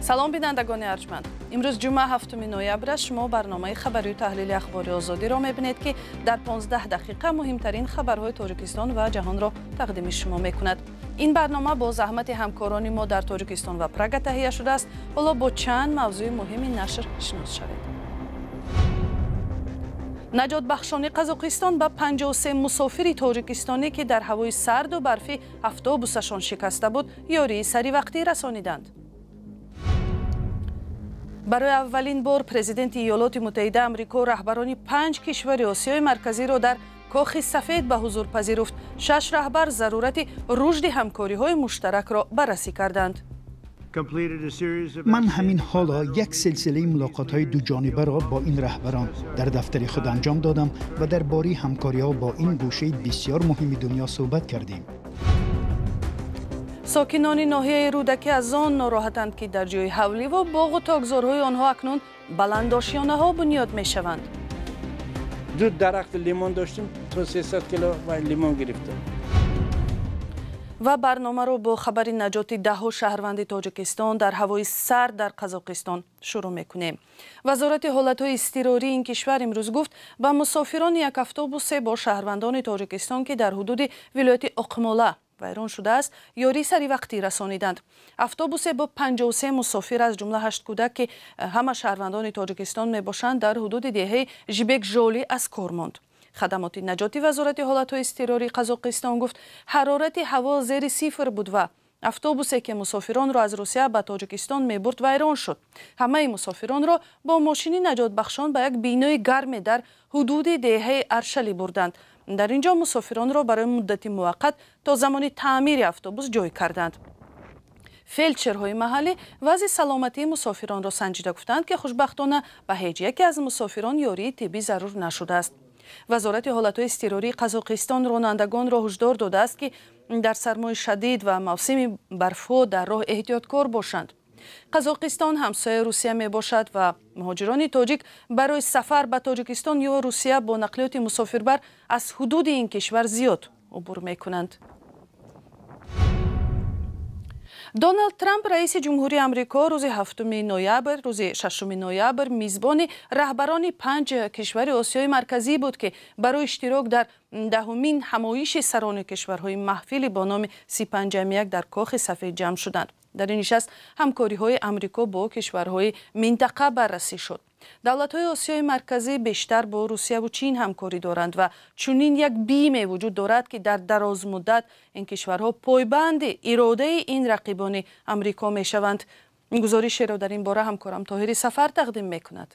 Салом, бинандагони арҷманд. Имрӯз ҷумъа, 7 ноябр аст. Шумо барномаи хабарию таҳлили Ахбори Озодиро мебинед, ки дар 15 дақиқа муҳимтарин хабарҳои Тоҷикистон ва ҷаҳонро тақдими шумо мекунад. Ин барнома бо заҳмати ҳамкорони мо дар Тоҷикистон ва Прага таҳия шудааст. Ҳоло бо чанд мавзӯи муҳими нашр шинос шавед. Наҷотбахшони Қазоқистон ба 53 мусофири тоҷикистонӣ, ки дар ҳавои сарду барфӣ автобусашон шикаста буд, ёрии саривақтӣ расониданд. Барои аввалин бор президенти Иёлоти Муттаҳида Амрико раҳбарони панҷ кишвари Осиёи Марказиро дар Кохи Сафед ба ҳузур пазируфт. Шаш раҳбар зарурати рушди ҳамкориҳои муштаракро баррасӣ карданд. Ман ҳамин ҳоло як силсилаи мулоқотҳои дуҷонибаро бо ин раҳбарон дар дафтари худ анҷом додам ва дар бораи ҳамкориҳо бо ин гӯшаи бисёр муҳими дунё суҳбат кардем. Сокинони ноҳияи Рӯдакӣ аз он нороҳатанд, ки дар ҷои ҳавливу боғу токзорҳои онҳо акнун баландошёнаҳо бунёд мешаванд. Ду дарахти лимон доштем, то 300 кило лимон гирифтем. Ва барномаро бо хабари наҷоти даҳҳо шаҳрванди Тоҷикистон дар ҳавои сард дар Қазоқистон шурӯъ мекунем. Вазорати ҳолатҳои изтирории ин кишвар имрӯз гуфт, ба мусофирони як автобусе бо шаҳрвандони Тоҷикистон, ки дар ҳудуди вилояти Оқмола вайрон шудааст, ёрии саривақтӣ расониданд. Автобусе бо 53 мусофир, аз ҷумла 8 кӯдак, ки ҳама шаҳрвандони Тоҷикистон мебошанд, дар ҳудуди деҳаи Жибек Жолӣ аз кор монд. Хадамоти наҷоти Вазорати ҳолатҳои изтирории Қазоқистон гуфт, ҳарорати ҳаво зери сифр буд ва автобусе, ки мусофиронро аз Русия ба Тоҷикистон мебурд, вайрон шуд. Ҳамаи мусофиронро бо мошини наҷотбахшон ба як бинои гарме дар ҳудуди деҳаи Аршалӣ бурданд. Дар ин ҷо мусофиронро барои муддати муваққат то замони таъмири автобус ҷой карданд. Фелдшерҳои маҳаллӣ вазъи саломатии мусофиронро санҷида гуфтанд, ки хушбахтона ба ҳеҷ яке аз мусофирон ёрии тиббӣ зарур нашудааст. Вазорати ҳолатҳои изтирории Қазоқистон ронандагонро ҳушдор додааст, ки дар сармои шадид ва мавсими барфҳо дар роҳ эҳтиёткор бошанд. Қазоқистон ҳамсояи Русия мебошад ва муҳоҷирони тоҷик барои сафар ба Тоҷикистон ё Русия бо нақлиёти мусофирбар аз ҳудуди ин кишвар зиёд убур мекунанд. Доналд Трамп, раиси ҷумҳурии Амрико, рӯзи 7 ноябр, рӯзи 6 ноябр мизбони раҳбарони панҷ кишвари Осиёи Марказӣ буд, ки барои иштирок дар даҳумин ҳамоиши сарони кишварҳои маҳфили бо номи 35+1 дар Кохи Сафед ҷамъ шуданд. Дар ин нишаст ҳамкориҳои Амрико бо кишварҳои минтақа баррасӣ шуд. Давлатҳои Осиёи Марказӣ бештар бо Русияву Чин ҳамкорӣ доранд ва чунин як биме вуҷуд дорад, ки дар дарозмуддат ин кишварҳо пойбанди иродаи ин рақибони Амрико мешаванд. Гузоришеро дар ин бора ҳамкорам Тоҳири Сафар тақдим мекунад.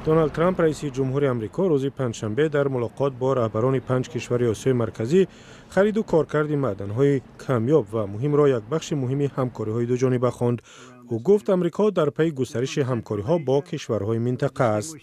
Доналд Трамп, раиси ҷумҳури Амрико, рӯзи панҷшанбе дар мулоқот бо раҳбарони панҷ кишвари Осиёи Марказӣ хариду коркарди маъданҳои камёб ва муҳимро як бахши муҳими ҳамкориҳои дуҷониба хонд. Ӯ гуфт, Амрико дар пайи густариши ҳамкориҳо бо кишварҳои минтақа аст.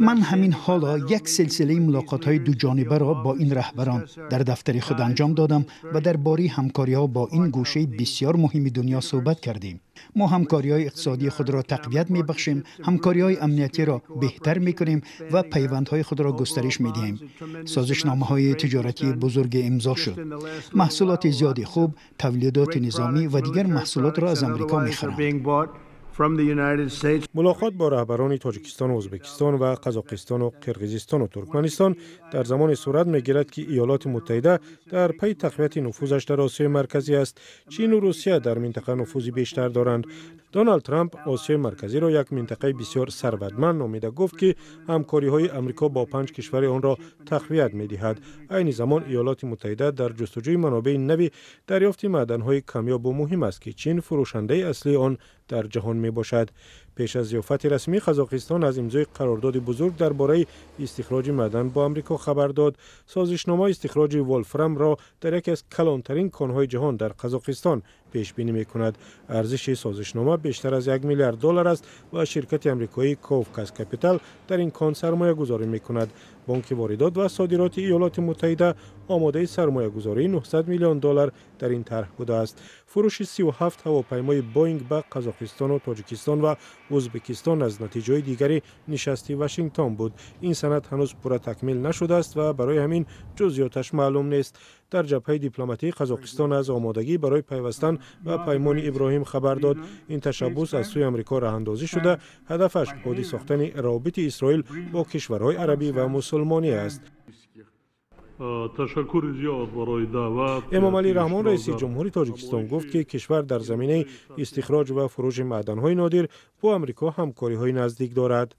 Ман ҳамин ҳоло як силсилаи мулоқотҳои дуҷонибаро бо ин раҳбарон дар дафтари худ анҷом додам ва дар бораи ҳамкориҳо бо ин гӯшаи бисёр муҳими дунё суҳбат кардем. Мо ҳамкориҳои иқтисодии худро тақвият мебахшем, ҳамкориҳои амниятиро беҳтар мекунем ва пайвандҳои худро густариш медиҳем. Созишномаҳои тиҷоратии бузурге имзо шуд. Маҳсулоти зиёди хуб, тавлидоти низомӣ ва дигар маҳсулотро аз Амрико мехаранд. Мулоқот бо раҳбарони Тоҷикистону Ӯзбекистон ва Қазоқистону Қирғизистону Туркманистон дар замоне сурат мегирад, ки Иёлоти Муттаҳида дар пайи тақвияти нуфузаш дар Осиёи Марказӣ аст. Чину Русия дар минтақа нуфузи бештар доранд. Доналд Трамп Осиёи Марказиро як минтақаи бисёр сарватманд номида гуфт, ки ҳамкориҳои Амрико бо панҷ кишвари онро тақвият медиҳад. Айни замон Иёлоти Муттаҳида дар ҷустуҷӯи манобеи нави дарёфти маъданҳои камёбу муҳим аст, ки Чин фурӯшандаи аслии он дар ҷаҳон мебошад. Пеш аз зиёфати расмӣ Қазоқистон аз имзои қарордоди бузург дар бораи истихроҷи маъдан бо Амрико хабар дод. Созишнома истихроҷи волфрамро дар яке аз калонтарин конҳои ҷаҳон дар Қазоқистон пешбинӣ мекунад. Арзиши созишнома бештар аз 1 миллиард доллар аст ва ширкати амрикоии Ковказ Капитал дар ин кон сармоягузорӣ мекунад. Бонки воридот ва содироти Иёлоти Муттаҳида омодаи сармоягузории 900 миллион доллар дар ин тарҳ будааст. Фурӯши 37 ҳавопаймои Боинг ба Қазоқистону Тоҷикистон ва Ӯзбекистон аз натиҷаҳои дигари нишасти Вашингтон буд. Ин санад ҳанӯз пурра такмил нашудааст ва барои ҳамин ҷузъиёташ маълум нест. Дар ҷабҳаи дипломатии Қазоқистон аз омодагӣ барои пайвастан ба Паймони Иброҳим хабар дод. Ин ташаббус аз сӯи Амрико роҳандозӣ шуда, ҳадафаш оддӣ сохтани равобити Исроил бо кишварҳои арабӣ ва мусулмонӣ аст. Ташаккури зиёд барои даъват. Эмомалӣ Раҳмон, раиси ҷумҳури Тоҷикистон, гуфт, ки кишвар дар заминаи истихроҷ ва фурӯши маъданҳои нодир бо Амрико ҳамкориҳои наздик дорад.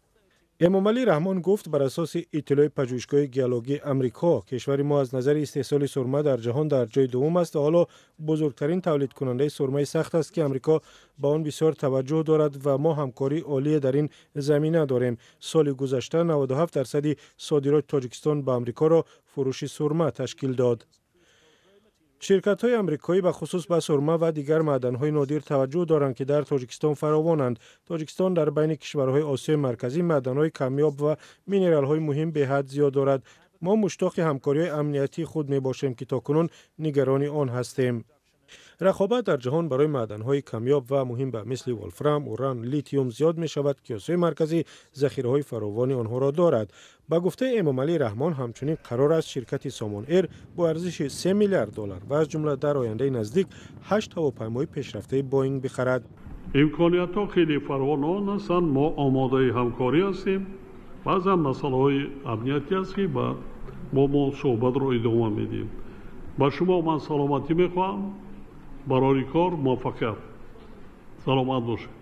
Эмомалӣ Раҳмон гуфт, бар асоси иттилои пажӯҳишгоҳи геологии Амрико, кишвари мо аз назари истеҳсоли сурма дар ҷаҳон дар ҷои дуввум аст ва ҳоло бузургтарин тавлидкунандаи сурмаи сахт аст, ки Амрико ба он бисёр таваҷҷӯҳ дорад ва мо ҳамкории олие дар ин замина дорем. Соли гузашта 97% содироти Тоҷикистон ба Амрикоро фурӯши сурма ташкил дод. Ширкатҳои амрикоӣ ба хусус ба сурма ва дигар маъданҳои нодир таваҷҷӯҳ доранд, ки дар Тоҷикистон фаровонанд. Тоҷикистон дар байни кишварҳои Осиёи Марказӣ маъданҳои камёб ва минералҳои муҳим беҳад зиёд дорад. Мо муштоқи ҳамкориҳои амниятии худ мебошем, ки то кунун нигарони он ҳастем. Рақобат дар ҷаҳон барои маъданҳои камёб ва муҳим ба мисли волфрам, уран, литиум зиёд мешавад, ки Осиёи Марказӣ захираҳои фаровони онҳоро дорад. Ба гуфтаи Эмомалӣ Раҳмон, ҳамчунин қарор аст ширкати Сомон Эйр бо арзиши 3 миллиард доллар ва аз ҷумла дар ояндаи наздик 8 ҳавопаймои пешрафтаи Боинг бихарад. Имкониятҳо хеле фаровон ҳастанд, мо омодаи ҳамкорӣ ҳастем. Баъзан масъалаҳои амниятӣ аст, ки мо суҳбатро идома медиҳем. Ба шумо ман саломатӣ мехоҳам, барои кор муваффақият. Саломат бошед.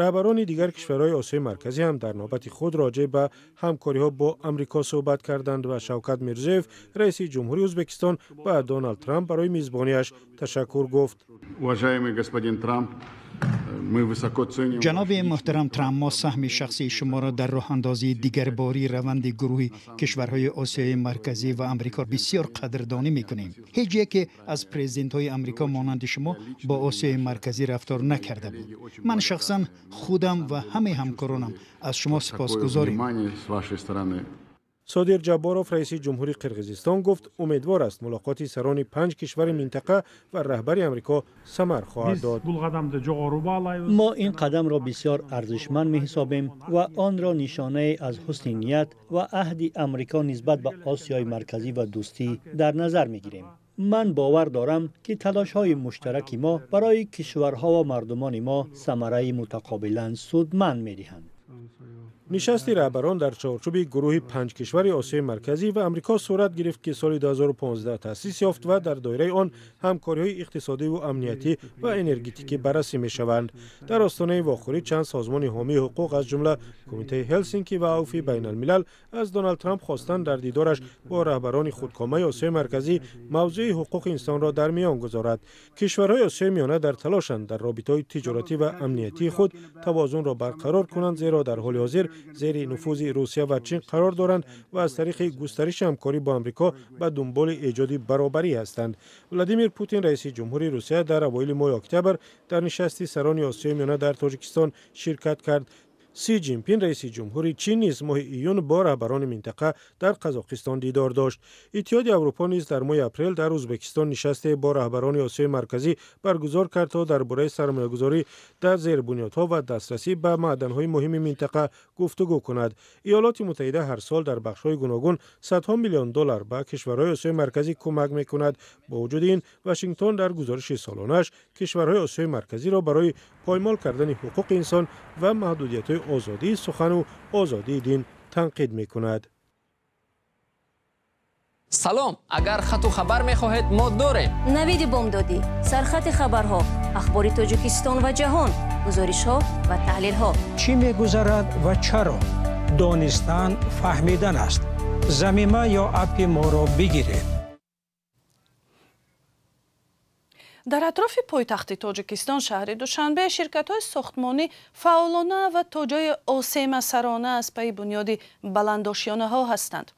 Раҳбарони дигар кишварҳои Осиёи Марказӣ ҳам дар навбати худ роҷеъ ба ҳамкориҳо бо Амрико суҳбат карданд ва Шавкат Мирзиёев, раиси ҷумҳури Ӯзбекистон, ба Доналд Трамп барои мизбониаш ташаккур гуфт. Уважаемый господин Трамп, мы высоко ценим. Ҷаноби муҳтарам Трамп, мо саҳми шахсии шуморо дар роҳандозии дигарбории раванди гурӯҳи кишварҳои Осиёи Марказӣ ва Амрико бисёр қадрдонӣ мекунем. Ҳеҷ яке аз президентҳои Амрико монанди шумо бо Осиёи Марказӣ рафтор накарда буд. Ман шахсан худам ва ҳамаи ҳамкоронам аз шумо сипосгузорем. Содир Ҷабборов, раиси ҷумҳури Қирғизистон, гуфт, умедвор аст мулоқоти сарони панҷ кишвари минтақа ва раҳбари Амрико самар хоҳад дод. Мо ин қадамро бисёр арзишманд меҳисобем ва онро нишонае аз ҳусни ният ва аҳди Амрико нисбат ба Осиёи Марказӣ ва дӯстӣ дар назар мегирем. Ман бовар дорам, ки талошҳои муштараки мо барои кишварҳо ва мардумони мо самараи мутақобилан судманд медиҳанд. Нишасти раҳбарон дар чорчӯби гурӯҳи панҷ кишвари Осиёи Марказӣ ва Амрико сурат гирифт, ки соли 2015 таъсис ёфт ва дар доираи он ҳамкориҳои иқтисодиву амниятӣ ва энергетикӣ баррасӣ мешаванд. Дар остонаи вохӯрӣ чанд созмони ҳомии ҳуқуқ, аз ҷумла Кумитаи Ҳелсинки ва Авфи байналмилал, аз Доналд Трамп хостанд дар дидораш бо раҳбарони худкомаи Осиёи Марказӣ мавзӯи ҳуқуқи инсонро дар миён гузорад. Кишварҳои Осиёи Миёна дар талошанд дар робитаҳои тиҷоратӣ ва амниятии худ тавозунро барқарор кунанд, зеро дар ҳоли ҳозир зери нуфузи Русия ва Чин қарор доранд ва аз тариқи густариши ҳамкорӣ бо Амрико ба дунболи эҷоди баробарӣ ҳастанд. Владимир Путин, раиси ҷумҳури Русия, дар авоили моҳи октябр дар нишасти сарони Осиёи Миёна дар Тоҷикистон ширкат кард. Си Ҷинпин, раиси ҷумҳури Чин, низ моҳи июн бо раҳбарони минтақа дар Қазоқистон дидор дошт. Иттиҳоди Аврупо низ дар моҳи апрел дар Ӯзбекистон нишасте бо раҳбарони Осиёи Марказӣ баргузор кард, то дар бораи сармоягузорӣ дар зербунёдҳо ва дастрасӣ ба маъданҳои муҳими минтақа гуфтугӯ кунад. Иёлоти Муттаҳида ҳар сол дар бахшҳои гуногун садҳо миллион доллар ба кишварҳои Осиёи Марказӣ кӯмак мекунад. Бо вуҷуди ин, Вашингтон дар гузориши солонааш кишварҳои Осиёи Марказиро барои поймол кардани ҳуқуқи инсон ва маҳдудиятҳои озодии сухану озодии дин танқид мекунад. Салом, агар хату хабар мехоҳед, мо дорем. Навиди бомдодӣ, сархати хабарҳо, ахбори Тоҷикистон ва ҷаҳон, гузоришҳо ва таҳлилҳо. Чӣ мегузарад ва чаро? Донистан фаҳмидан аст. Замима ё аппи моро бигиред. Дар атрофи пойтахти Тоҷикистон, шаҳри Душанбе, ширкатҳои сохтмонӣ фаъолона ва то ҷои осемасарона аз пайи бунёди баландошёнаҳо ҳастанд.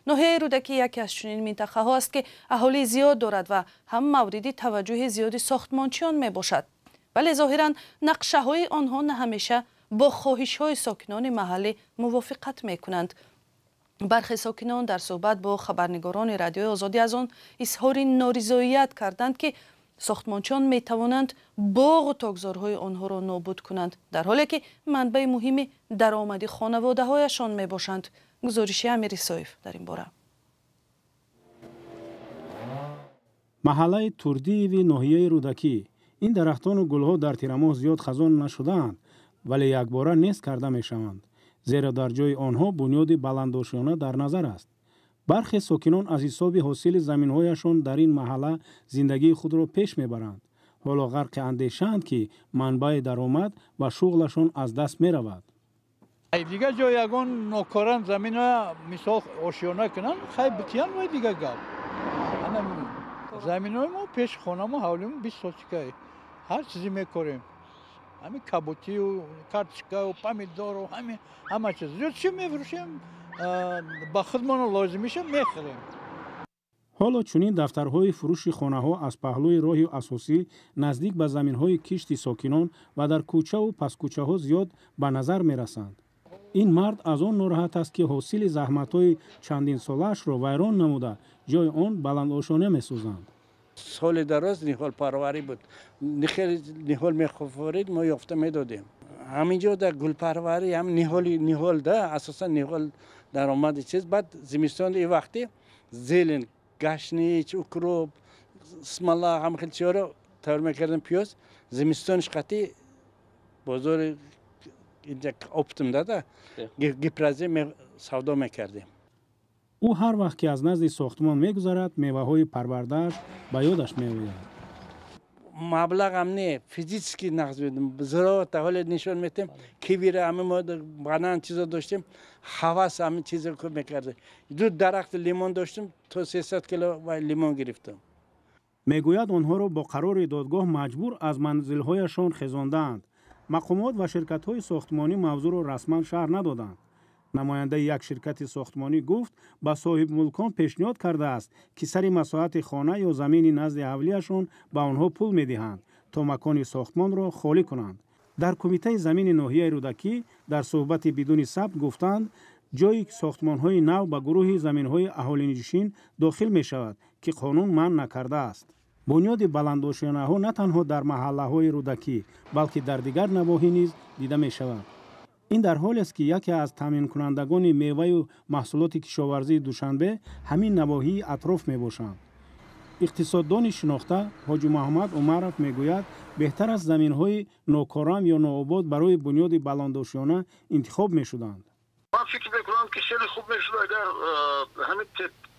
Ноҳияи Рӯдакӣ яке аз чунин минтақаҳо аст, ки аҳолии зиёд дорад ва ҳам мавриди таваҷҷӯҳи зиёди сохтмончиён мебошад. Вале зоҳиран нақшаҳои онҳо на ҳамеша бо хоҳишҳои сокинони маҳаллӣ мувофиқат мекунанд. Бархе сокинон дар суҳбат бо хабарнигорони Радиои Озодӣ аз он изҳори норизоият карданд, ки Сохтмончиён метавонанд боғу токзорҳои онҳоро нобуд кунанд, дар ҳоле ки манбаи муҳими даромади хонаводаҳояшон мебошанд. Гузориши Амир Исоев дар ин бора. Маҳаллаи Турдиеви ноҳияи Рӯдакӣ. Ин дарахтону гулҳо дар тирамоҳ зиёд хазон нашудаанд, вале якбора нест карда мешаванд, зеро дар ҷои онҳо бунёди баландошёна дар назар аст. Бархе сокинон аз ҳисоби ҳосили заминҳояшон дар ин маҳалла зиндагии худро пеш мебаранд. Ҳоло ғарқи андешаанд, ки манбаи даромад ва шуғлашон аз даст меравад. Дигар ҷо ягон нокоран замина мисол ошёна кунанд, хай битиян вай дигар гап. Заминои мо пеши хонамо ҳавлимо 20 сотикай. Ҳар чизе мекорем. Ҳамин кабутию картошкаю помидору ҳама чиз. Зиёд чӣ мефурӯшем, ба худмон лозимиша мехӯрем. Ҳоло чунин дафтарҳои фурӯши хонаҳо аз паҳлӯи роҳи асосӣ наздик ба заминҳои кишти сокинон ва дар кӯчаву паскӯчаҳо зиёд ба назар мерасанд. Ин мард аз он нороҳат аст, ки ҳосили заҳматҳои чандинсолаашро вайрон намуда, ҷои он баландошёна месозанд. Соли дароз ниҳолпарварӣ буд. Ниҳол мехофорид, мо ёфта медодем. Ҳаминҷо дар гулпарварӣ ҳам ниҳол да, асосан ниҳол даромади чиз. Баъд зимистон и вақти зелен, гашнич, укроп, смола, ҳам хел чиҳоро тайёр мекардем, пиёз. Зимистониш қатъи бозори инҷа оптом дада, гипразе савдо мекардем. Ӯ ҳар вақт ки аз назди сохтмон мегузарад, меваҳои парвардааш ба ёдаш меояд. Маблағам не, физически нақз медем. Зироата ҳоле нишон метем, кивира ҳама мо банан чизо доштем, ҳавас ҳамин чизо кӯб мекардем. Ду дарахти лимон доштем, то 300 кило лимон гирифтам. Мегӯяд, онҳоро бо қарори додгоҳ маҷбур аз манзилҳояшон хезондаанд. Мақомот ва ширкатҳои сохтмонӣ мавзӯъро расман шарҳ надоданд. Намояндаи як ширкати сохтмонӣ гуфт, ба соҳибмулкон пешниҳод кардааст, ки сари масоҳати хона ё замини назди ҳавлияшон ба онҳо пул медиҳанд, то макони сохтмонро холӣ кунанд. Дар кумитаи замини ноҳияи Рӯдакӣ дар суҳбати бидуни сабт гуфтанд, ҷои сохтмонҳои нав ба гурӯҳи заминҳои аҳолинишин дохил мешавад, ки қонун манъ накардааст. Бунёди баландошёнаҳо на танҳо дар маҳаллаҳои Рӯдакӣ, балки дар дигар навоҳӣ низ дида мешавад. Ин дар ҳолест, ки яке аз таъминкунандагони меваю маҳсулоти кишоварзии Душанбе ҳамин навоҳии атроф мебошанд. Иқтисоддони шинохта Ҳоҷи Муҳаммад Умаров мегӯяд, беҳтар аст заминҳои нокорам ё нообод барои бунёди баландошёна интихоб мешуданд. Ман фикр мекунам, ки хеле хуб мешуд, агар ҳамин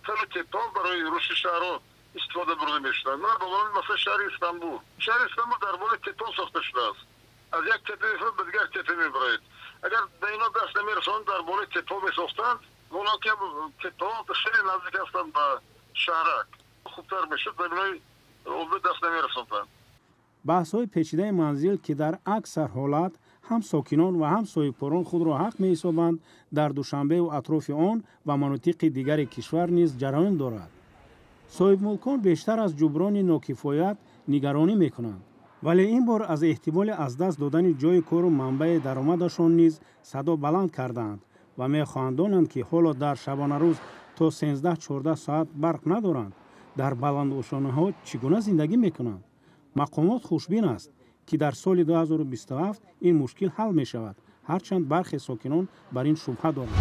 талу теппаҳо барои рушди шаҳрҳо истифода бурда мешуданд. Ман ба монанди масалан шаҳри Истанбул. Шаҳри Истанбул дар болои теппаҳо сохта шудааст. Аз як теппа мефурад ба дигар теппа мебарояд. Агар ба ино даст намерасонанд, дар болои теппаҳо месохтанд, онҳо ки теппаҳо хеле наздик ҳастанд ба шаҳрак, хубтар мешуд, заминои обӣ даст намерасонданд. Баҳсҳои печидаи манзил, ки дар аксар ҳолат ҳам сокинон ва ҳам соҳибкорон худро ҳақ меҳисобанд, дар Душанбеву атрофи он ва манотиқи дигари кишвар низ ҷараён дорад. Соҳибмулкон бештар аз ҷуброни нокифоят нигаронӣ мекунанд, вале ин бор аз эҳтимоли аз даст додани ҷои кору манбаи даромадашон низ садо баланд кардаанд ва мехоҳанд донанд, ки ҳоло дар шабонарӯз то 13-14 соат барқ надоранд, дар баландошонаҳо чӣ гуна зиндагӣ мекунанд. Мақомот хушбин аст, ки дар соли 2027 ин мушкил ҳал мешавад, ҳарчанд бархе сокинон бар ин шубҳа доранд.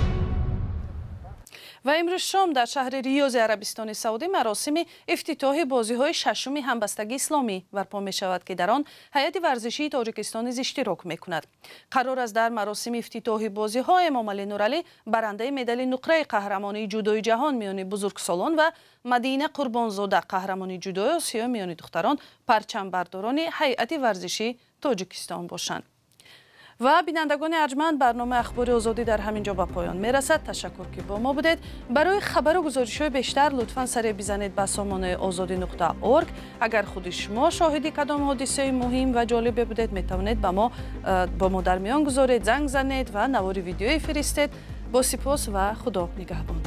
Ва имрӯз шом дар шаҳри Риёзи Арабистони Саудӣ маросими ифтитоҳи бозиҳои шашуми ҳамбастагии исломӣ барпо мешавад, ки дар он ҳайати варзишии Тоҷикистон низ иштирок мекунад. Қарор аст дар маросими ифтитоҳи бозиҳо Эмомалӣ Нуралӣ барандаи медали нуқраи қаҳрамонии ҷудои ҷаҳон миёни бузургсолон ва Мадина Қурбонзода қаҳрамони ҷудои Осиё миёни духтарон парчамбардорони ҳайати варзишии Тоҷикистон бошанд. Ва бинандагони арҷманд, барномаи Ахбори Озодӣ дар ҳамин ҷо ба поён мерасад. Ташаккур, ки бо мо будед. Барои хабару гузоришҳои бештар лутфан саре бизанед ба сомонаи озодӣ.org. Агар худи шумо шоҳиди кадом ҳодисаи муҳим ва ҷолибе будед, метавонед бо мо дар миён гузоред, занг занед ва навори видеоӣ фиристед. Бо сипос ва Худо нигаҳбон.